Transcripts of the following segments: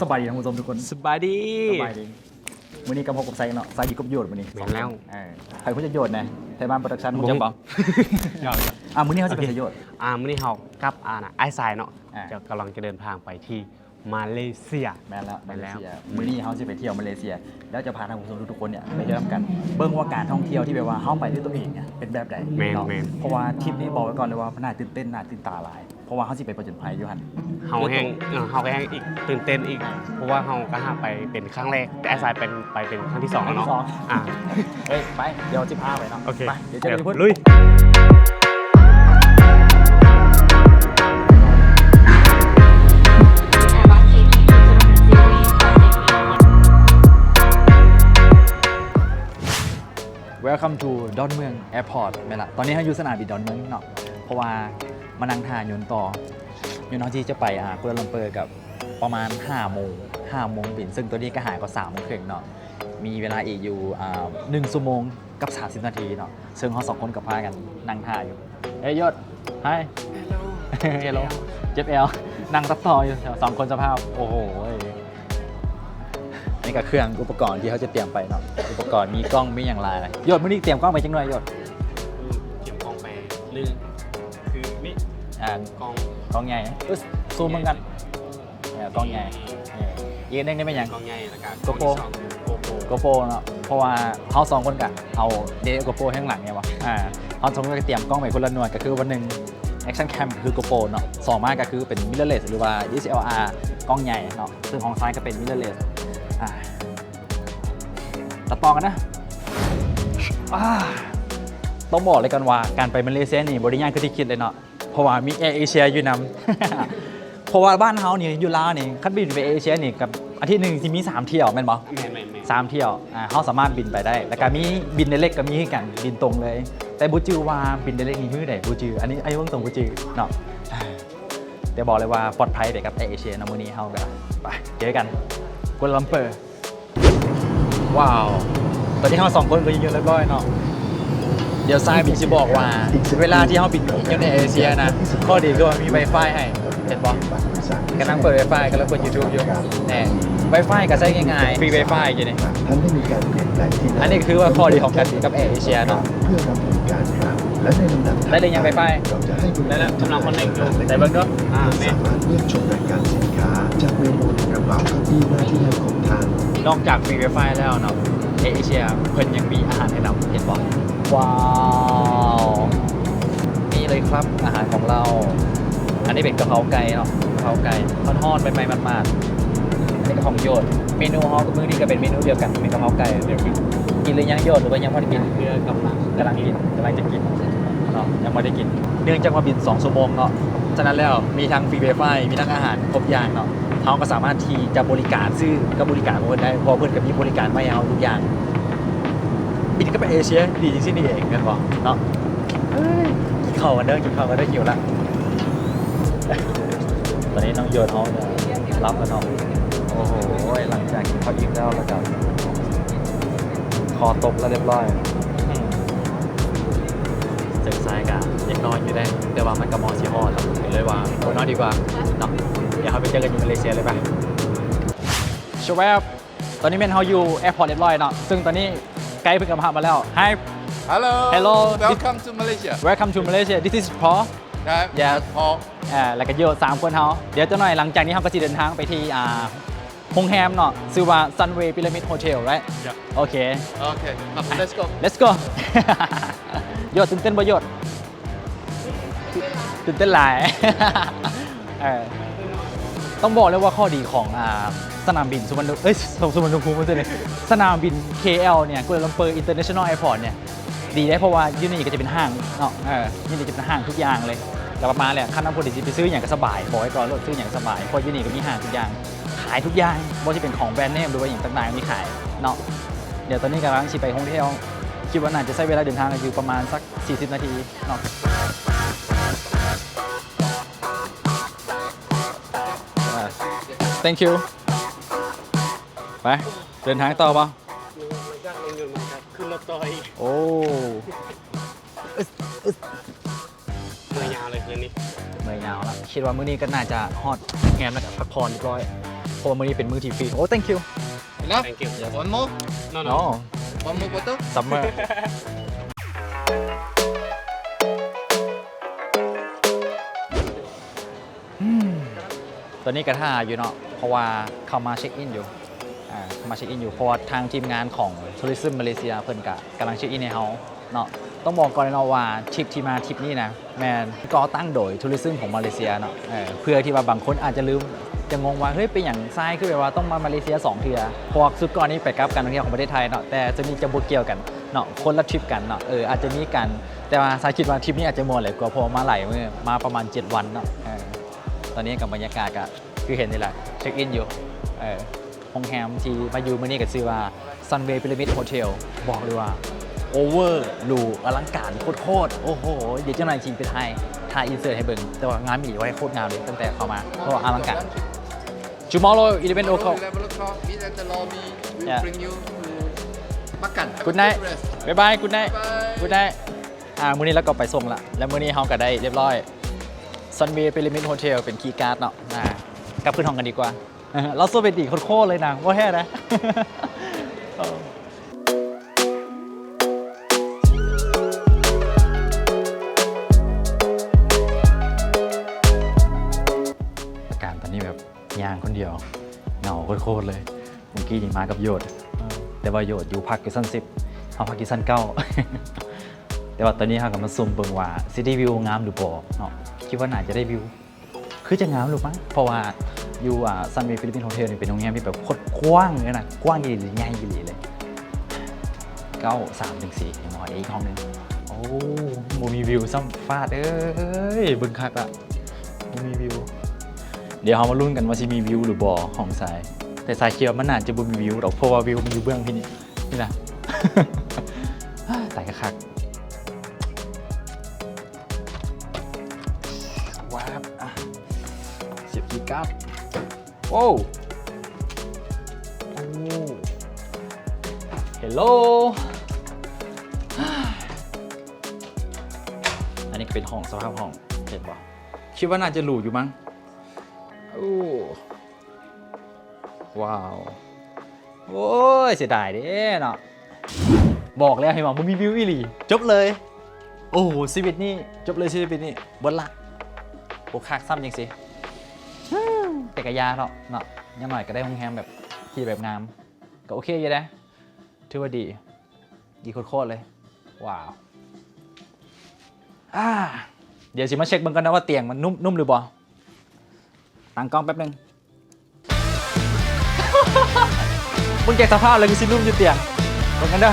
ສະບາຍດີທ່ານຜູ້ຊົມທຸກຄົນ ສະບາຍດີ ສະບາຍດີ. ມື້ນີ້ກໍພົບກັບໄຊເນາະ ໄຊຢູ່ກັບໂຢດມື້ນີ້. ແມ່ນແລ້ວ ສອງຄົນ ເອີ ໃຜຮູ້ຈັກໂຢດແດ່? ໄທບ້ານໂປຣດັກຊັນ ຮູ້ຈັກບໍ່? ຢ່າ ອືມ ອ່າ ມື້ນີ້ເຮົາຊິໄປໃສໂຢດ? ໂອເຄ ອ່າ ມື້ນີ້ເຮົາກັບ ອ່າ ອ້າຍຊາຍເນາະ ອ່າ ຈະ ກຳລັງຈະເດີນທາງໄປທີ່ມາເລເຊຍ. ແມ່ນແລ້ວ ມາເລເຊຍ. ອືມ ມື້ນີ້ເຮົາຊິໄປທ່ຽວມາເລເຊຍ ແລ້ວຈະພາທ່ານຜູ້ຊົມທຸກໆຄົນເນຍໄປທ່ຽວນຳກັນ ເບິ່ງວ່າການທ່ອງທ່ຽວທີ່ແບບວ່າເຮົາໄປດ້ວຍຕົວເອງເນຍເປັນແບບໃດເນາະ. ແມ່ນ ເພາະວ່າທຣິບນີ້ບອກໄວ້ກ່ອນເລີຍວ່າໜ້າຕື່ນເຕັ້ນ ໜ້າຕື່ນຕາຫຼາຍ. ເພາະວ່າເຮົາຊິໄປຜະຈົນໄພຢູ່ຫັ້ນ. ເຮົາແຮງ ເອີ ເຮົາກໍແຮງອີກຕື່ນເຕັ້ນອີກ ເພາະວ່າເຮົາກໍຫາໄປເປັນຄັ້ງແລກ ແຕ່ອ້າຍຊາຍເປັນ ໄປເປັນຄັ້ງທີສອງແລ້ວເນາະ. ຄັ້ງທີສອງ ອ່າ ເອີຍ ໄປ ດຽວຊິພາໄປເນາະ. ໂອເຄ ໄປ ດຽວເຈີກັນຢູ່ພຸ້ນ ລຸຍ. Welcome to ດອນເມືອງ Airport. ແມ່ນລະ ຕອນນີ້ເຮົາຢູ່ສະໜາມບິນດອນເມືອງເນາະ ເພາະວ່າມານັ່ງຖ້າຍົນຕໍ່. ຍົນເຮົາທີ່ຈະໄປ ອ່າ ກົວລາລັມເປີກັບປະມານຫ້າໂມງ ຫ້າໂມງບິນ ເຊິ່ງໂຕນີ້ກໍຫາກໍສາມໂມງເຄິ່ງເນາະ. ມີເວລາອີກຢູ່ ອ່າ ໜຶ່ງຊົ່ວໂມງກັບສາມສິບນາທີເນາະ ເຊິ່ງເຮົາສອງຄົນກໍພາກັນນັ່ງຖ້າຢູ່. ເອີຍ ໂຢດ Hi Hello ເຈັບແອວ ນັ່ງຕັດຕໍ່ຢູ່ສອງຄົນ ສະພາບ ໂອ້ໂຫ. ອັນນີ້ກໍເຄື່ອງອຸປະກອນທີ່ເຮົາຈະຕຽມໄປເນາະ ອຸປະກອນມີກ້ອງ ມີຫຍັງຫຼາຍ. ໂຢດ ມື້ນີ້ຕຽມກ້ອງໄປຈັກໜ່ວຍໂຢດ? ອືມ ຕຽມກ້ອງໄປໜຶ່ງ ຄືມີ ອ່າ ກ້ອງ ກ້ອງໃຫຍ່ ເອີ ຊູມເບິ່ງກັນ. ເອີ ກ້ອງໃຫຍ່ ເອີ ອີກອັນໜຶ່ງນີ້ແມ່ນຫຍັງ? ກ້ອງໃຫຍ່ ແລ້ວກໍ GoPro ກ້ອງທີສອງ GoPro GoPro ເນາະ ເພາະວ່າເຮົາສອງຄົນກໍເອົາເດ GoPro ຂ້າງຫຼັງແມ່ນບໍ່? ອ່າ ເຮົາສອງຄົນກໍຕຽມກ້ອງໄປຄົນລະໜ່ວຍ ກໍຄືວ່າໜຶ່ງ action cam ກໍຄື GoPro ເນາະ ສອງມາກໍຄືເປັນ mirrorless ຫຼືວ່າ DSLR ກ້ອງໃຫຍ່ເນາະ ເຊິ່ງຂອງຊາຍກໍເປັນ mirrorless. ອ່າ ຕັດຕໍ່ກັນເດີ. ອ່າ ຕ້ອງບອກເລີຍກັນວ່າການໄປມາເລເຊຍນີ້ບໍ່ໄດ້ຍາກຄືທີ່ຄິດເລີຍເນາະ ເພາະວ່າມີ Air Asia ຢູ່ນຳ ເພາະວ່າບ້ານເຮົານີ້ ຢູ່ລາວນີ້ ຄັນບິນໄປ Air Asia ນີ້ ກັບອາທິດໜຶ່ງຊິມີສາມຖ້ຽວແມ່ນບໍ່? ແມ່ນໆໆ ສາມຖ້ຽວ ອ່າ ເຮົາສາມາດບິນໄປໄດ້ ແລ້ວກໍມີບິນ direct ກໍມີຄືກັນ ບິນຕົງເລີຍ ແຕ່ບໍ່ຈື່ວ່າບິນ direct ນີ້ຄືໃດ ບໍ່ຈື່ ອັນນີ້ອ້າຍເບິ່ງຕົງບໍ່ຈື່ເນາະ. ແຕ່ບອກເລີຍວ່າປອດໄພໄປກັບ Air Asia ເນາະ. ມື້ນີ້ເຮົາກໍໄປເຈີກັນ ກົວລາລັມເປີ. ວ້າວ ຕອນນີ້ເຮົາສອງຄົນກໍຢູ່ຮຽບຮ້ອຍເນາະ. ດຽວຊາຍມີຊິບອກວ່າ ເວລາທີ່ເຮົາບິນຢູ່ໃນເອເຊຍນະ ຂໍ້ດີຄືວ່າມີ Wi-Fi ໃຫ້ ເຫັນບໍ່? ກຳລັງເປີດ Wi-Fi ກຳລັງເປີດ YouTube ຢູ່ ແນ່ Wi-Fi ກໍໃຊ້ງ່າຍໆ ຟຣີ Wi-Fi ຢູ່ນີ້. ອັນນີ້ຄືວ່າຂໍ້ດີຂອງການບິນກັບ Air Asia ເນາະ. ໄດ້ຫຼືຍັງ Wi-Fi? ໄດ້ແລ້ວ ກຳລັງ connect ຢູ່ ໃສ່ເບິ່ງເດີ. ອ່າ ແມ່ນ ສາມາດເລືອກຊົມລາຍການສິນຄ້າຈາກເມນູໃນກະເປົາເກົ້າອີ້ໜ້າທີ່ແນວຂອງທ່ານ. ນອກຈາກຟຣີ Wi-Fi ແລ້ວເນາະ Air Asia ເພິ່ນຍັງມີອາຫານໃຫ້ນຳ ເຫັນບໍ່? ວ້າວ ນີ້ເລີຍຄັບ ອາຫານຂອງລາວ. ອັນນີ້ເປັນກະເພົາໄກ່ເນາະ ກະເພົາໄກ່ຮ້ອນໆ ໃໝ່ໆ ໝາດໆ. ອັນນີ້ກໍຂອງໂຍດ ເມນູເຮົາມື້ນີ້ກໍເປັນເມນູດຽວກັນ ເປັນກະເພົາໄກ່. ກິນຫຼືຍັງໂຍດ ຫຼືວ່າຍັງບໍ່ໄດ້ກິນ? ເພື່ອກຳລັງ ກຳລັງກິນ ກຳລັງຈະກິນເນາະ ຍັງບໍ່ໄດ້ກິນ ເນື່ອງຈາກວ່າບິນສອງຊົ່ວໂມງເນາະ. ສະນັ້ນແລ້ວ ມີທັງຟຣີ Wi-Fi ມີທັງອາຫານຄົບຢ່າງເນາະ ເຮົາກໍສາມາດທີ່ຈະບໍລິການ ຊື້ກັບບໍລິການຂອງເພິ່ນໄດ້ ເພາະວ່າເພິ່ນກໍມີບໍລິການມາໃຫ້ເຮົາທຸກຢ່າງ. ບິນກັບ Air Asia ດີຈັ່ງຊີ້ນີ້ເອງ ແມ່ນບໍ່ເນາະ? ເອີຍ ກິນເຂົ້າກັນເດີ ກິນເຂົ້າກັນເດີ ຫິວລະ. ຕອນນີ້ນ້ອງໂຍດເຮົາກໍຫຼັບແລ້ວເນາະ. ໂອ້ໂຫ ຫຼັງຈາກກິນເຂົ້າອີ່ມແລ້ວ ແລ້ວກໍຄໍຕົກແລ້ວຮຽບຮ້ອຍ. ອືມ ເຊິ່ງຊາຍກະຍັງນອນຢູ່ເດ້ ແຕ່ວ່າມັນກະມໍຊິຮອດແລ້ວ ກໍເລີຍວ່າບໍ່ນອນດີກວ່າເນາະ. ດຽວເຮົາໄປເຈີກັນຢູ່ມາເລເຊຍເລີຍປະ. ສະແວບ ຕອນນີ້ແມ່ນເຮົາຢູ່ແອພອດຮຽບຮ້ອຍເນາະ ເຊິ່ງຕອນນີ້ໄກເພິ່ນກໍມາຮັບມາແລ້ວ. Hi Hello Hello Welcome to Malaysia Welcome to Malaysia This is Paul Yes Paul ອ່າ ແລ້ວກໍຢູ່ສາມຄົນເຮົາ. ດຽວຈັກໜ່ອຍຫຼັງຈາກນີ້ເຮົາກໍຊິເດີນທາງໄປທີ່ ອ່າ ໂຮງແຮມເນາະ ຊື່ວ່າ Sunway Pyramid Hotel right? Yeah ໂອເຄ Okay Let's go Let's go. ໂຢດ ຕື່ນເຕັ້ນບໍ່ໂຢດ? ຕື່ນເຕັ້ນຫຼາຍ. ເອີ ຕ້ອງບອກເລີຍວ່າຂໍ້ດີຂອງ ອ່າ ສະໜາມບິນສຸວັນນະ ເອີຍ ສຸວັນນະພູມ ບໍ່ໃຊ່ເດ ສະໜາມບິນ KL ເນຍ Kuala Lumpur International Airport ເນຍ ດີເດ້ ເພາະວ່າຢູ່ນີ້ກໍຈະເປັນຫ້າງເນາະ. ເອີ ຢູ່ນີ້ຈະເປັນຫ້າງທຸກຢ່າງເລີຍ ກໍປະມານແຫຼະ. ຄັນວ່າຜູ້ໃດຊິໄປຊື້ຫຍັງກໍສະບາຍ ບອກໄວ້ກ່ອນໂລດ ຊື້ຫຍັງສະບາຍ ເພາະຢູ່ນີ້ກໍມີຫ້າງທຸກຢ່າງ ຂາຍທຸກຢ່າງ ບໍ່ວ່າຊິເປັນຂອງແບຣນເນມ ຫຼືວ່າຫຍັງຕ່າງໆ ມີຂາຍເນາະ. ດຽວຕອນນີ້ກຳລັງຊິໄປໂຮງແຮມ ຄິດວ່າໜ້າຈະໃຊ້ເວລາເດີນທາງຢູ່ປະມານສັກສີ່ສິບນາທີເນາະ. Thank you. ໄປ ເດີນທາງຕໍ່ບໍ່? ໂອ້ ເມື່ອຍຍາວເລີຍຄືນນີ້ ເມື່ອຍຍາວລະ. ຄິດວ່າມື້ນີ້ກໍໜ້າຈະຮອດໂຮງແຮມແລ້ວ ກໍພັກຜ່ອນຮຽບຮ້ອຍ. ເພາະວ່າມື້ນີ້ເປັນມື້ທີ່ຟຣີ. Oh, thank you. Enough? Thank you. One more? No, no. No. One more bottle? Summer. ຕອນນີ້ກໍຖ້າຢູ່ເນາະ ເພາະວ່າເຂົາມາເຊັກອິນຢູ່ ອ່າ ເຂົາມາເຊັກອິນຢູ່ ເພາະວ່າທາງທີມງານຂອງ Tourism Malaysia ເພິ່ນກະກຳລັງເຊັກອິນໃຫ້ເຮົາເນາະ. ຕ້ອງບອກກ່ອນເນາະວ່າທຣິບທີ່ມາທຣິບນີ້ນະ ແມ່ນກໍ່ຕັ້ງໂດຍ Tourism ຂອງມາເລເຊຍເນາະ ເອີ ເພື່ອທີ່ວ່າບາງຄົນອາດຈະລືມ ຈະງົງວ່າ ເຮີ້ຍ ເປັນຫຍັງຊາຍຄືແບບວ່າຕ້ອງມາມາເລເຊຍສອງເທື່ອ? ເພາະວ່າຊຸດກ່ອນນີ້ໄປກັບການທ່ອງທ່ຽວຂອງປະເທດໄທເນາະ ແຕ່ຊຸດນີ້ຈະບໍ່ກ່ຽວກັນເນາະ ຄົນລະທຣິບກັນເນາະ ເອີ ອາດຈະມີການ ແຕ່ວ່າຊາຍຄິດວ່າທຣິບນີ້ອາດຈະມ່ວນຫຼາຍກວ່າ ເພາະວ່າມາຫຼາຍມື້ ມາປະມານເຈັດວັນເນາະ ເອີ ຕອນນີ້ກໍບັນຍາກາດກໍຄືເຫັນນີ້ແຫຼະ ເຊັກອິນຢູ່ ເອີ ໂຮງແຮມທີ່ມາຢູ່ມື້ນີ້ກໍຊື່ວ່າ Sunway Pyramid Hotel ບອກເລີຍວ່າ over ຫຼູ ອະລັງການໂຄດໆ ໂອ້ໂຫ ດຽວຈັກໜ່ອຍຊິໄປຖ່າຍ ຖ່າຍ insert ໃຫ້ເບິ່ງ ແຕ່ວ່າງາມອີ່ຫຼີ ວ່າໂຄດງາມເລີຍ ຕັ້ງແຕ່ເຂົ້າມາ ເພາະວ່າອະລັງການ. Tomorrow eleven o'clock. Eleven o'clock, meet at the lobby. We'll Yeah. bring you to makan. Good night. Good rest. Bye bye. Good night. Bye bye. Good night. ອ່າ ມື້ນີ້ເຮົາກໍໄປສົ່ງລະ ແລະ ມື້ນີ້ເຮົາກໍໄດ້ຮຽບຮ້ອຍ Sunway Pyramid Hotel ເປັນຄີກາດເນາະ ອ່າ ກັບຂຶ້ນຫ້ອງກັນດີກວ່າ. ເອີ ລາວໂຊເວຍດີໂຄດໆເລີຍນະ ບໍ່ແທ້ນະ. ອາການຕອນນີ້ແບບຍ່າງຄົນດຽວ ເຫງົາໂຄດໆເລີຍ. ເມື່ອກີ້ນີ້ມາກັບໂຍດ ເອີ ແຕ່ວ່າໂຍດຢູ່ພັກຢູ່ຊັ້ນສິບ ເຮົາພັກຢູ່ຊັ້ນເກົ້າ ແຕ່ວ່າຕອນນີ້ເຮົາກໍມາຊຸ່ມເບິ່ງວ່າຊິໄດ້ວິວງາມຫຼືບໍ່ເນາະ ຄິດວ່າໜ້າຈະໄດ້ວິວ ຄືຈະງາມຢູ່ມັ້ງ ເພາະວ່າຢູ່ ອ່າ Sunway Philippine Hotel ນີ້ເປັນໂຮງແຮມທີ່ແບບໂຄດກວ້າງເລີຍນະ ກວ້າງອີ່ຫຼີ ໃຫຍ່ອີ່ຫຼີເລີຍ. ເກົ້າ ສາມ ໜຶ່ງ ສີ່ ຍັງບໍ່ຮອດ ເອີ ອີກຫ້ອງໜຶ່ງ. ໂອ້ ບໍ່ມີວິວຊ້ຳ ຟາດເອີຍ ເບິ່ງຄັກລະ ບໍ່ມີວິວ. ດຽວເຮົາມາລຸ້ນກັນວ່າຊິມີວິວຫຼືບໍ່ຂອງຊາຍ ແຕ່ຊາຍຄິດວ່າມັນໜ້າຈະບໍ່ມີວິວດອກ ເພາະວ່າວິວມັນຢູ່ເບື້ອງພີ້ນີ້ ນີ້ນະ. ຕາຍຄັກໆ. ວາບ ອ່ະ ສຽບຄີກາດ. ໂອ້ ໂອ້ ເຮລໂລ ອັນນີ້ກໍເປັນຫ້ອງ ສະພາບຫ້ອງ ເຫັນບໍ່? ຄິດວ່າໜ້າຈະຫຼູຢູ່ມັ້ງ. ໂອ້ ວ້າວ ໂອ້ຍ ເສຍດາຍເດ້ເນາະ. ບອກແລ້ວເຫັນບໍ່ ບໍ່ມີວິວອີ່ຫຼີ ຈົບເລີຍ. ໂອ້ໂຫ ຊີວິດນີ້ຈົບເລີຍ ຊີວິດນີ້ເບິດລະ ບໍ່ຄັກຊ້ຳຈັ່ງຊີ້. ແຕ່ກະຢ່າເນາະ ເນາະ ຢ່າງໜ້ອຍກະໄດ້ໂຮງແຮມແບບ ທີ່ແບບງາມ ກະໂອເຄຢູ່ເດ້ ຖືວ່າດີ ດີໂຄດໆເລີຍ. ວ້າວ ອ່າ ດຽວຊິມາເຊັກເບິ່ງກ່ອນນະວ່າຕຽງມັນນຸ້ມ ນຸ້ມຫຼືບໍ່. ຕັ້ງກ້ອງແປັບໜຶ່ງ. ເບິ່ງຈາກສະພາບແລ້ວຄືຊິນຸ້ມຢູ່ຕຽງ ເບິ່ງກັນເດີ.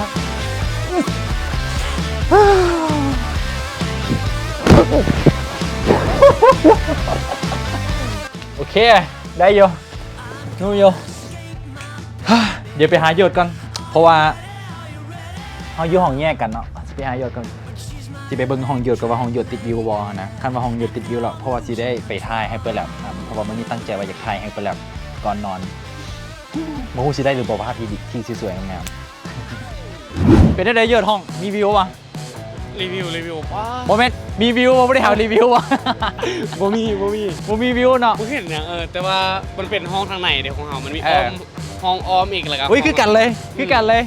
ໂອເຄ ໄດ້ຢູ່ ນຸ້ມຢູ່. ດຽວໄປຫາໂຍດກ່ອນ ເພາະວ່າ ເຮົາຢູ່ຫ້ອງແຍກກັນເນາະ ຊິໄປຫາໂຍດກ່ອນ ຊິໄປເບິ່ງຫ້ອງໂຍດກ່ອນວ່າຫ້ອງໂຍດຕິດວິວບໍ່ຫັ້ນນະ. ຄັນວ່າຫ້ອງໂຍດຕິດວິວແລ້ວ ເພາະວ່າຊິໄດ້ໄປຖ່າຍໃຫ້ເພິ່ນແລ້ວ ອ່າ ເພາະວ່າມື້ນີ້ຕັ້ງໃຈວ່າຢາກຖ່າຍໃຫ້ເພິ່ນແລ້ວກ່ອນນອນ. ບໍ່ຮູ້ຊິໄດ້ຫຼືບໍ່ ພາບທີ່ດີ ທີ່ສວຍໆງາມໆ. ເປັນຈັ່ງໃດໂຍດ ຫ້ອງມີວິວບໍ່? ຣີວິວ ຣີວິວ ວ້າ ບໍ່ແມ່ນ ມີວິວບໍ່ ບໍ່ໄດ້ຖາມຣີວິວບໍ່? ບໍ່ມີ ບໍ່ມີ ບໍ່ມີວິວເນາະ ບໍ່ເຫັນຫຍັງ. ເອີ ແຕ່ວ່າມັນເປັນຫ້ອງທາງໃນເດ້ຂອງເຮົາ ມັນມີ ເອີ ອ້ອມ ຫ້ອງອ້ອມອີກ ແລ້ວກໍ ອຸ້ຍ ຄືກັນເລີຍ ອືມ ຄືກັນເລີຍ.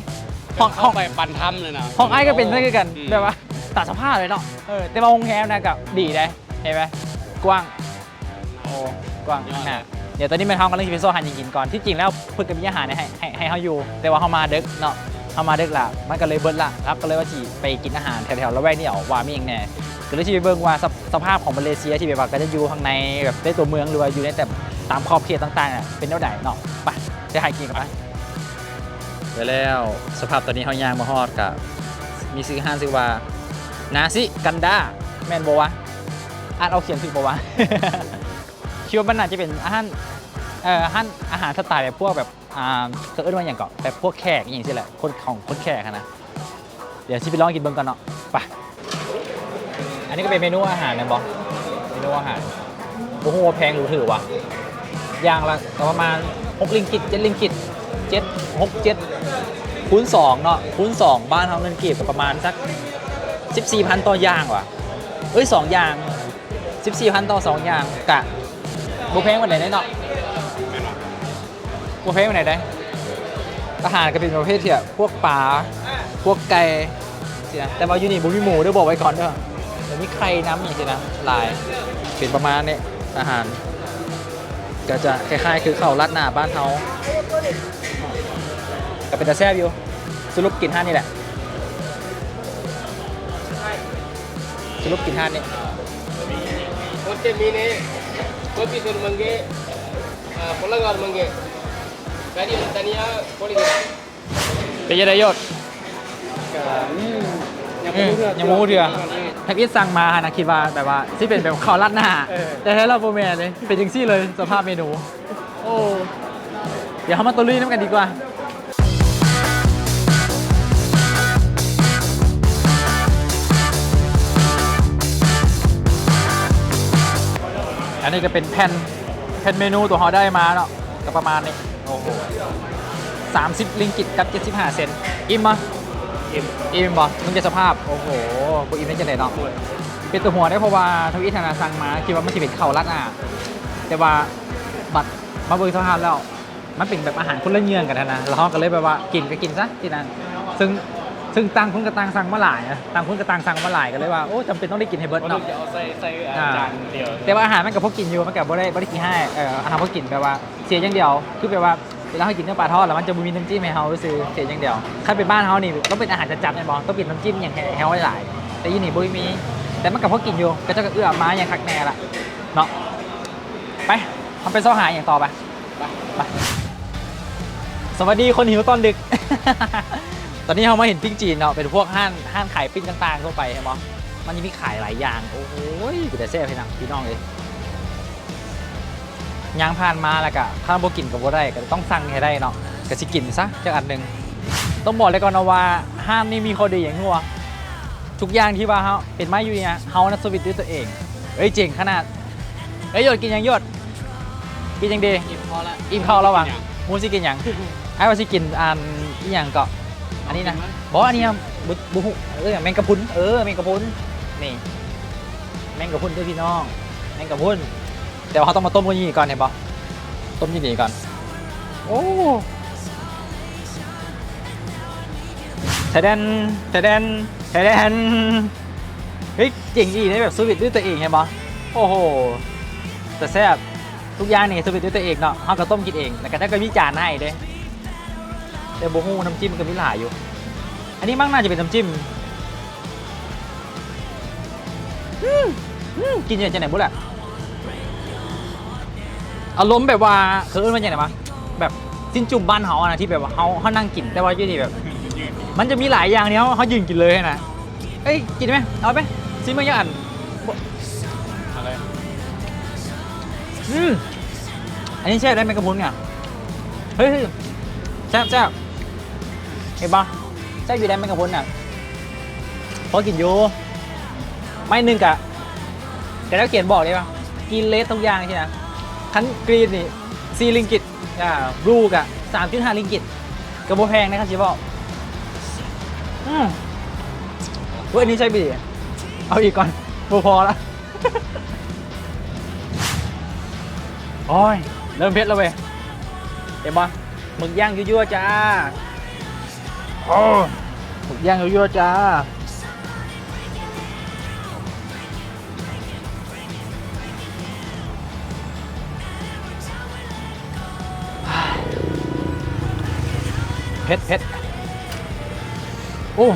ຫ້ອງ ເຂົ້າໄປປານຖ້ຳເລີຍນະ ຫ້ອງອ້າຍກໍເປັນ ໂອ້ ນັ້ນຄືກັນ ອືມ ແບບວ່າຕາມສະພາບເລີຍເນາະ. ເອີ ແຕ່ວ່າໂຮງແຮມນະກໍດີເດ້ ເຫັນໄໝ ກວ້າງ ໂອ້ ກວ້າງ ຍອດ ນະ ເນາະ. ດຽວຕອນນີ້ແມ່ນເຮົາກຳລັງຊິໄປຊອກຫາຫຍັງກິນກ່ອນ. ທີ່ຈິງແລ້ວເພິ່ນກໍມີອາຫານໃຫ້ ໃຫ້ ໃຫ້ເຮົາຢູ່ ແຕ່ວ່າເຮົາມາເດິກເນາະ ເຮົາມາເດິກລະ ມັນກໍເລີຍເບິດລະ. ເຮົາກໍເລີຍວ່າຊິໄປກິນອາຫານແຖວໆລະແວກນີ້ເອົາວ່າມີຫຍັງແດ່ ກໍເລີຍຊິໄປເບິ່ງວ່າ ສະ ສະພາບຂອງມາເລເຊຍທີ່ແບບວ່າກໍຈະຢູ່ຂ້າງໃນແບບໃນຕົວເມືອງ ຫຼືວ່າຢູ່ໃນແບບຕາມຂອບເຂດຕ່າງໆ ເປັນແນວໃດເນາະ. ໄປ ໄປຫາກິນກັນໄປ. ແລ້ວ ສະພາບຕອນນີ້ເຮົາຍ່າງມາຮອດ ກະມີຊື່ຮ້ານຊື່ວ່າ ນາຊິກັນດາ ແມ່ນບໍ່ວະ? ອ່ານອອກສຽງຖືກບໍ່ວະ? ຄິດວ່າມັນໜ້າຈະເປັນອາຫານ ເອີ ຮ້ານອາຫານສະໄຕແບບພວກແບບ ອ່າ ເຂົາເອີ້ນວ່າຫຍັງເກາະ ແບບພວກແຂກອີ່ຫຍັງຊີ້ແຫຼະ ຄົນຂອງຄົນແຂກຫັ້ນນະ. ດຽວຊິໄປລອງກິນເບິ່ງກ່ອນເນາະ ໄປ. ອັນນີ້ກໍເປັນເມນູອາຫານແມ່ນບໍ່? ເມນູອາຫານ ບໍ່ຮູ້ວ່າແພງຫຼືຖືກວະ ຢ່າງລະກໍປະມານຫົກລິງກິດ ເຈັດລິງກິດ ເຈັດ ຫົກ ເຈັດ ຄູນສອງເນາະ ຄູນສອງ ບ້ານເຮົາເງິນກີບກໍປະມານສັກສິບສີ່ພັນຕໍ່ຢ່າງຫວາ ເອີຍ ສອງຢ່າງ ສິບສີ່ພັນຕໍ່ສອງຢ່າງ ກະບໍ່ແພງປານໃດເນາະ. ແມ່ນບໍ່? ບໍ່ແພງປານໃດເດ້. ອາຫານກໍເປັນປະເພດທີ່ແບບພວກປາ ພວກໄກ່ຊີ້ນະ, ແຕ່ວ່າຢູ່ນີ້ບໍ່ມີໝູເດີ້ ບອກໄວ້ກ່ອນເດີ້. ແລ້ວມີໄຂ່ນຳຫຍັງຊີ້ນະ ຫຼາຍ ເປັນປະມານນີ້. ອາຫານກໍຈະຄ້າຍໆຄືເຂົ້າລາດໜ້າບ້ານເຮົາ ກໍເປັນຕາແຊບຢູ່. ສະຫຼຸບກິນຮ້ານນີ້ແຫຼະ ສະຫຼຸບກິນຮ້ານນີ້. Once mine, kopi sur mange, ah, polang aur mange. Kari tania, polang. ເປັນຈັ່ງໃດໂຍດ? ກໍ ອືມ ຍັງບໍ່ຮູ້ເທື່ອ ອືມ ຍັງບໍ່ຮູ້ເທື່ອ. ທຳອິດສັ່ງມາຫັ້ນນະ ຄິດວ່າແບບວ່າຊິເປັນແບບເຂົ້າລາດໜ້າ ເອີ ແຕ່ແທ້ແລ້ວບໍ່ແມ່ນເດ້ ເປັນຈັ່ງຊີ້ເລີຍສະພາບເມນູ. ໂອ້ ດຽວເຮົາມາຕະລຸຍນຳກັນດີກວ່າ. ອັນນີ້ກໍເປັນແຜ່ນ ແຜ່ນເມນູຕົວເຮົາໄດ້ມາເນາະ ກໍປະມານນີ້ ໂອ້ໂຫ ສາມສິບລິງກິດກັບເຈັດສິບຫ້າເຊັນ. ອີ່ມບໍ່? ອີ່ມ ອີ່ມບໍ່? ເບິ່ງແຕ່ສະພາບ ໂອ້ໂຫ ບໍ່ອີ່ມໄດ້ຈັ່ງໃດເນາະ. ເປັນຕົວຫົວເດ້ ເພາະວ່າທຳອິດຫັ້ນນະ ສັ່ງມາ ຄິດວ່າມັນຊິເປັນເຂົ້າລາດໜ້າ ແຕ່ວ່າບັດມາເບິ່ງສະພາບແລ້ວ ມັນເປັນແບບອາຫານຄົນລະເຍື່ອງກັນຫັ້ນນະ ແລ້ວເຮົາກໍເລີຍແບບວ່າກິນກໍກິນຊະ ທີ່ນັ້ນ ເຊິ່ງ ເຊິ່ງຕ່າງຄົນກໍຕ່າງສັ່ງມາຫຼາຍນະ ຕ່າງຄົນກໍຕ່າງສັ່ງມາຫຼາຍ ກໍເລີຍວ່າ ໂອ້ ຈຳເປັນຕ້ອງໄດ້ກິນໃຫ້ເບິດເນາະ. ເອົາໃສ່ ໃສ່ ອ່າ ຈານດຽວ ແຕ່ວ່າອາຫານມັນກໍພໍກິນຢູ່ ມັນກໍບໍ່ໄດ້ ບໍ່ໄດ້ຂີ້ຮ້າຍ ເອີ ອາຫານພໍກິນ ແບບວ່າເສຍຢ່າງດຽວ ຄືແບບວ່າ ເວລາເຮົາກິນເນື້ອປາທອດແລ້ວ ມັນຈະບໍ່ມີນ້ຳຈິ້ມໃຫ້ເຮົາຊື່ໆ ເສຍຢ່າງດຽວ. ຄັນເປັນບ້ານເຮົານີ້ ຕ້ອງເປັນອາຫານຈັດໆ ແມ່ນບໍ່? ຕ້ອງເປັນນ້ຳຈິ້ມຫຍັງໃຫ້ເຮົາຫຼາຍໆ ແຕ່ຢູ່ນີ້ບໍ່ມີ. ແຕ່ມັນກໍພໍກິນຢູ່ ເຂົາເຈົ້າກໍເອື້ອມາຫຍັງຄັກແນ່ລະເນາະ. ໄປ ເຮົາໄປຊອກຫາຫຍັງຕໍ່ ໄປ ໄປ ໄປ. ສະຫວັດດີຄົນຫິວຕອນດຶກ. ຕອນນີ້ເຮົາມາເຫັນປີ້ງຈີນເນາະ ເປັນພວກຮ້ານ ຮ້ານຂາຍປີ້ງຕ່າງໆ ທົ່ວໄປ ເຫັນບໍ່? ມັນຈະມີຂາຍຫຼາຍຢ່າງ. ໂອ້ໂຫ ເປັນຕາແຊບແທ້ນະ ພີ່ນ້ອງເອີຍ. ຍ່າງຜ່ານມາແລ້ວກະ ຖ້າບໍ່ກິນກໍບໍ່ໄດ້ ກໍຕ້ອງສັ່ງໃຫ້ໄດ້ເນາະ ກໍຊິກິນຊະຈັກອັນໜຶ່ງ. ຕ້ອງບອກເລີຍກ່ອນເນາະວ່າ ຮ້ານນີ້ມີຂໍ້ດີຫຍັງຮູ້ບໍ່? ທຸກຢ່າງທີ່ວ່າເຮົາເປັນມາຢູ່ນີ້ນະ ເຮົານະສະວິດດ້ວຍຕົວເອງ. ເອີຍ ເຈັງຂະໜາດ. ເອີຍ ໂຍດ ກິນຫຍັງໂຍດ? ກິນຫຍັງດີ? ອີ່ມເຂົ້າລະ ອີ່ມເຂົ້າແລ້ວຫວາ? ຫູຊິກິນຫຍັງ? ອ້າຍວ່າຊິກິນອັນ ອີ່ຫຍັງເກາະ ອັນນີ້ນະ. ບໍ່ ອັນນີ້ບໍ່ ບໍ່ຮູ້. ເອີ ແມງກະພຸນ ເອີ ແມງກະພຸນ ນີ້ ແມງກະພຸນເດີ້ພີ່ນ້ອງ ແມງກະພຸນ. ແຕ່ວ່າເຮົາຕ້ອງມາຕົ້ມຢູ່ນີ້ກ່ອນ ເຫັນບໍ່? ຕົ້ມຢູ່ນີ້ກ່ອນ. ໂອ້ ແທະແດນ ແທະແດນ ແທະແດນ. ເຮີ້ຍ ເກັ່ງອີ່ຫຼີເດ້ ແບບສະວິດດ້ວຍຕົວເອງ ເຫັນບໍ່? ໂອ້ໂຫ ແຕ່ແຊບ. ທຸກຢ່າງນີ້ສະວິດດ້ວຍຕົວເອງເນາະ ເຮົາກໍຕົ້ມກິນເອງ ແລ້ວກໍເຈົ້າກໍມີຈານໃຫ້ເດ້. ແຕ່ບໍ່ຮູ້ ນ້ຳຈິ້ມມັນກໍມີຫຼາຍຢູ່. ອັນນີ້ມັກໜ້າຈະເປັນນ້ຳຈິ້ມ. ອືມ ອືມ ກິນແບບຈັ່ງໃດບໍ່ແຫຼະ ອາລົມແບບວ່າ ເຂົາເອີ້ນວ່າຈັ່ງໃດວະ ແບບຊີ້ນຈຸ້ມບ້ານເຮົານະ ທີ່ແບບວ່າເຮົາ ເຮົານັ່ງກິນ ແຕ່ວ່າຢູ່ນີ້ແບບ ມັນຈະມີຫຼາຍຢ່າງທີ່ເຮົາ ເຮົາຢືນກິນເລີຍຫັ້ນນະ. ເອີຍ ກິນໄດ້ໄໝ? ເອົາໄປ ຊີມເບິ່ງຈັກອັນ. ບໍ່ ເອົາເລີຍ. ອືມ ອັນນີ້ແຊບໄດ໋ ແມງກະພຸນນີ້. ເຮີ້ຍ ແຊບໆ ເຫັນບໍ່? ແຊບຢູ່ໄດ໋ ແມງກະພຸນນະ ພໍກິນຢູ່. ໄມ້ໜຶ່ງກະ ກະເຈົ້າຂຽນບອກເດ້ວ່າ ກຣີນເຣດທຸກຢ່າງຊີ້ນະ. ຄັນກຣີນນີ້ສີ່ລິງກິດ ອ່າ ບລູກະສາມຈຸດຫ້າລິງກິດ ກໍບໍ່ແພງນະ ຄັນຊິເວົ້າ. ອືມ ເວີຍ ອັນນີ້ໃຊ້ບີ ເອົາອີກກ່ອນ ບໍ່ພໍລະ. ໂອ້ຍ ເລີ່ມເຜັດແລ້ວເວີຍ ເຫັນບໍ່? ໝຶກຍ່າງຍົວໆ ຈ້າ. ໂອ້ ໝຶກຍ່າງຍົວໆ ຈ້າ. ເຜັດ ເຜັດ. ໂອ້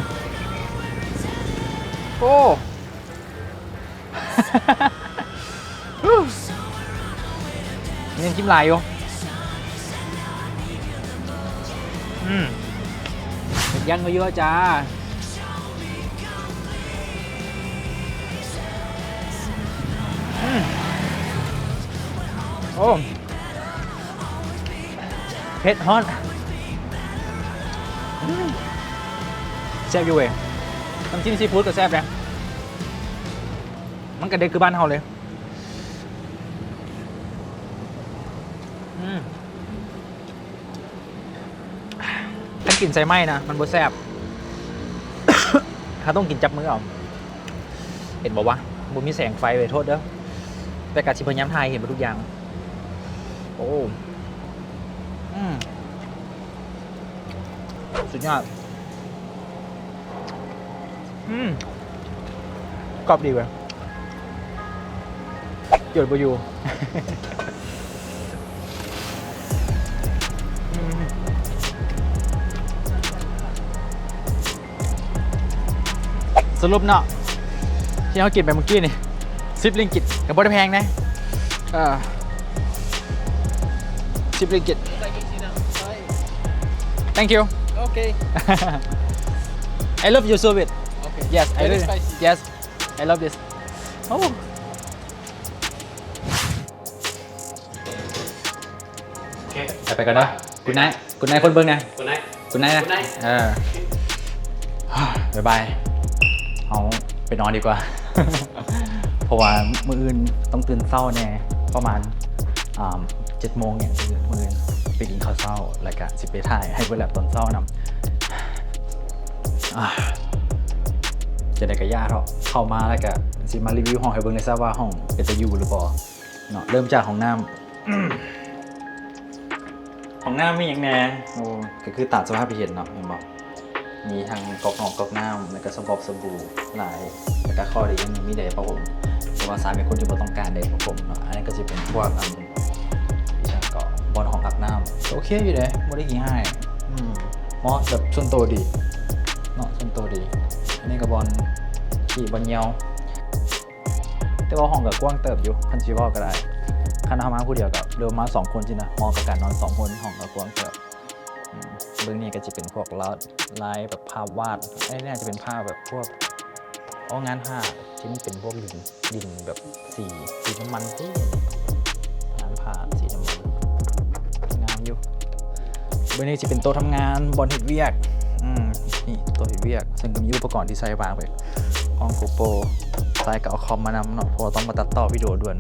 ໂອ້ ຍັງກິນຫຼາຍຢູ່. ອືມ ຍັງຢູ່ ຈ້າ. ອືມ ໂອ້ ເຜັດ ຮ້ອນ. ອືມ ແຊບຢູ່ເວີຍ ນ້ຳຈິ້ມຊີຟູດກໍແຊບເດ້. ມັນກະເດັດຄືບ້ານເຮົາເລີຍ. ອືມ ຄັນກິນໃສ່ໄມ້ນະ ມັນບໍ່ແຊບ. ເຮົາຕ້ອງກິນຈັບມືເອົາ. ເຫັນບໍ່ວະ? ບໍ່ມີແສງໄຟເວີຍ ໂທດເດີ້. ແຕ່ກະຊິພະຍາຍາມຖ່າຍໃຫ້ເຫັນເບິດທຸກຢ່າງ. ໂອ້ ອືມ ສຸດຍອດ. ອືມ ກອບດີເວີຍ. ຫຍຸດບໍ່ຢູ່. ອືມ ສະຫຼຸບເນາະ ທີ່ເຮົາກິນໄປເມື່ອກີ້ນີ້ ສິບລິງກິດ ກໍບໍ່ໄດ້ແພງນະ. ເອີ ສິບລິງກິດ. Thank you. Okay. I love your service. Okay. Yes, I love. Yes, I love this. ໂອ້ ໂອເຄ ໄປ ໄປກ່ອນເດີ. Good night. Good night ຄົນເບິ່ງນະ. Good night. Good night ນະ. Good night. ເອີ ບາຍບາຍ ເຮົາໄປນອນດີກວ່າ ເພາະວ່າມື້ອື່ນຕ້ອງຕື່ນເຊົ້າແດ່ ປະມານ ອ່າ ເຈັດໂມງຫຍັງ ມື້ອື່ນໄປກິນເຂົ້າເຊົ້າ ແລ້ວກະຊິໄປຖ່າຍໃຫ້ເບິ່ງແລ້ວຕອນເຊົ້ານຳ. ອ່າ ຈັ່ງໃດກະຢ່າເທາະ ເຂົ້າມາແລ້ວກະຊິມາຣີວິວຫ້ອງໃຫ້ເບິ່ງແດ່ຊະວ່າຫ້ອງເປັນຕາຢູ່ຫຼືບໍ່ເນາະ. ເລີ່ມຈາກຫ້ອງນ້ຳ. ຫ້ອງນ້ຳມີຫຍັງແດ່? ໂອ້ ກໍຄືຕາມສະພາບທີ່ເຫັນເນາະ ເຫັນບໍ່? ມີທັງກອກນອກກອກນ້ຳ ແລ້ວກໍສະບອກສະບູຫຼາຍ ແລ້ວກໍຂໍ້ດີຢ່າງໜຶ່ງມີໄດປະຜົມ ແຕ່ວ່າຊາຍເປັນຄົນທີ່ບໍ່ຕ້ອງການໄດປະຜົມເນາະ. ອັນນີ້ກໍຊິເປັນພວກ ອັນ ອີຫຍັງເກາະ ບ່ອນຫ້ອງອາບນ້ຳ ກໍໂອເຄຢູ່ເດ ບໍ່ໄດ້ຂີ້ຮ້າຍ. ອືມ ເໝາະແບບສ່ວນໂຕດີເນາະ ສ່ວນໂຕດີ. ອັນນີ້ກໍບ່ອນຂີ້ບ່ອນຍ່ຽວ. ແຕ່ວ່າຫ້ອງກໍກວ້າງເຕີບຢູ່ ຄັນຊິເວົ້າກໍໄດ້ ຄັນເຮົາມາຜູ້ດຽວກໍ ຫຼືວ່າມາສອງຄົນຊີ້ນະ ເໝາະກັບການນອນສອງຄົນ ຫ້ອງກໍກວ້າງເຕີບ. ອືມ ເບື້ອງນີ້ກໍຈະເປັນພວກລາວ ລາຍແບບພາບວາດ ອັນນີ້ໜ້າຈະເປັນພາບແບບພວກ ອໍ ງານຜ້າທີ່ມັນເປັນພວກດິນ ດິນແບບ ສີ ສີນ້ຳມັນຕິ ງານຜ້າສີນ້ຳມັນ ງາມຢູ່. ເບື້ອງນີ້ຊິເປັນໂຕະທຳງານ ບ່ອນເຮັດວຽກ. ອືມ ນີ້ໂຕະເຮັດວຽກ ເຊິ່ງກໍມີອຸປະກອນທີ່ໃຊ້ວາງໄປ ກ້ອງ GoPro ຊາຍກໍເອົາຄອມມານຳເນາະ ເພາະວ່າຕ້ອງມາຕັດຕໍ່ວິດີໂອດ່ວນ.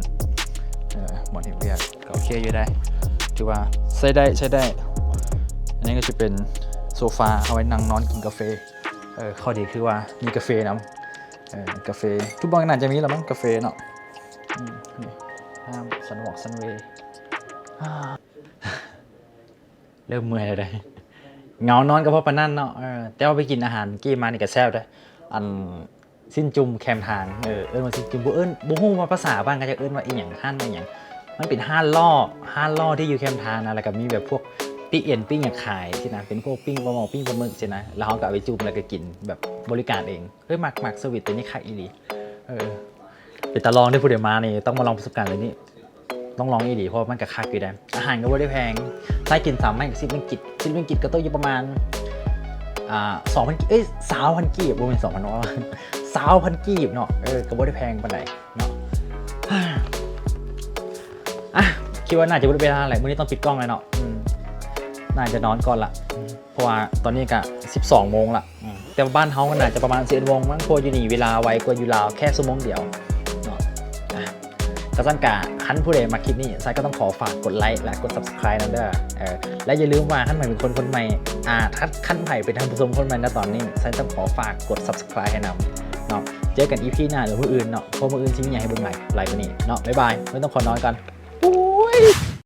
ເອີ ບ່ອນເຮັດວຽກກໍໂອເຄຢູ່ໄດ໋ ຖືວ່າໃຊ້ໄດ້ ໃຊ້ໄດ້. ອັນນີ້ກໍຊິເປັນໂຊຟາ ເອົາໄວ້ນັ່ງນອນກິນກາເຟ. ເອີ ຂໍ້ດີຄືວ່າມີກາເຟນຳ. ເອີ ກາເຟ ທຸກບ່ອນກໍໜ້າຈະມີລະມັ້ງ ກາເຟເນາະ. ອືມ ນີ້ ນ້ຳສັນວອກສັນເວ. ເລີ່ມເມື່ອຍແລ້ວເດ້ ເຫງົານອນກໍເພາະປານນັ້ນເນາະ. ເອີ ແຕ່ວ່າໄປກິນອາຫານກີ້ມານີ້ກໍແຊບເດ້ ອັນ ຊີ້ນຈຸ່ມແຄມທາງ. ເອີ ເອີ້ນວ່າຊີ້ນຈຸ່ມ ບໍ່ເອີ້ນ ບໍ່ຮູ້ວ່າພາສາບ້ານເຂົາເຈົ້າເອີ້ນວ່າອີ່ຫຍັງ ຮ້ານວ່າຫຍັງ. ມັນເປັນຮ້ານລໍ້ ຮ້ານລໍ້ທີ່ຢູ່ແຄມທາງນະ ແລ້ວກໍມີແບບພວກປີ້ງເອັນ ປີ້ງຫຍັງຂາຍຊີ້ນະ ເປັນພວກປີ້ງປາໝໍ ປີ້ງປາໝຶກຊີ້ນະ ແລ້ວເຮົາກໍເອົາໄປຈຸ່ມ ແລ້ວກໍກິນແບບບໍລິການເອງ. ເຮີ້ຍ ມັກ ມັກສະວິດໂຕນີ້ຄັກອີ່ຫຼີ. ເອີ ເປັນຕາລອງເດ້ ຜູ້ໃດມານີ້ຕ້ອງມາລອງປະສົບການໂຕນີ້ ຕ້ອງລອງອີ່ຫຼີ ເພາະວ່າມັນກໍຄັກຢູ່ເດ້. ອາຫານກໍບໍ່ໄດ້ແພງ ຊາຍກິນສາມໄມ້ກໍສິບລິງກິດ ສິບລິງກິດກໍຕົກຢູ່ປະມານ ອ່າ ສອງພັນ ເອີຍ ຊາວພັນກີບ ບໍ່ແມ່ນສອງພັນ ເນາະ ຊາວພັນກີບເນາະ. ເອີ ກໍບໍ່ໄດ້ແພງປານໃດເນາະ. ອ່ະ ຄິດວ່າໜ້າຈະບໍ່ໄດ້ເວລາແຫຼະ ມື້ນີ້ຕ້ອງປິດກ້ອງແລ້ວເນາະ. ອືມ ໜ້າຈະນອນກ່ອນລະ ອືມ ເພາະວ່າຕອນນີ້ກະສິບສອງໂມງລະ. ອືມ ແຕ່ວ່າບ້ານເຮົາກໍໜ້າຈະປະມານສິບເອັດໂມງມັ້ງ ເພາະວ່າຢູ່ນີ້ເວລາໄວກວ່າຢູ່ລາວແຄ່ຊົ່ວໂມງດຽວເນາະ. ອ່ະ ກະຊັ້ນກະ ຄັນຜູ້ໃດມັກຄລິບນີ້ ຊາຍກໍຕ້ອງຂໍຝາກກົດໄລ ແລະ ກົດ Subscribe ນຳເດີ. ເອີ ແລະ ຢ່າລືມວ່າ ຄັນໃຜເປັນຄົນ ຄົນໃໝ່ ອ່າ ຄັນ ຄັນໃຜເປັນທ່ານຜູ້ຊົມຄົນໃໝ່ນະຕອນນີ້ ຊາຍຕ້ອງຂໍຝາກກົດ Subscribe ໃຫ້ນຳເນາະ. ເຈີກັນ ອີ ພີ ໜ້າ ຫຼື ມື້ອື່ນເນາະ ເພາະມື້ອື່ນຊິມີຫຍັງໃຫ້ເບິ່ງຫຼາຍ ຫຼາຍກວ່ານີ້ເນາະ. ບາຍບາຍ ບໍ່ຕ້ອງຂໍນອນກ່ອນ. ໂອ້ຍ.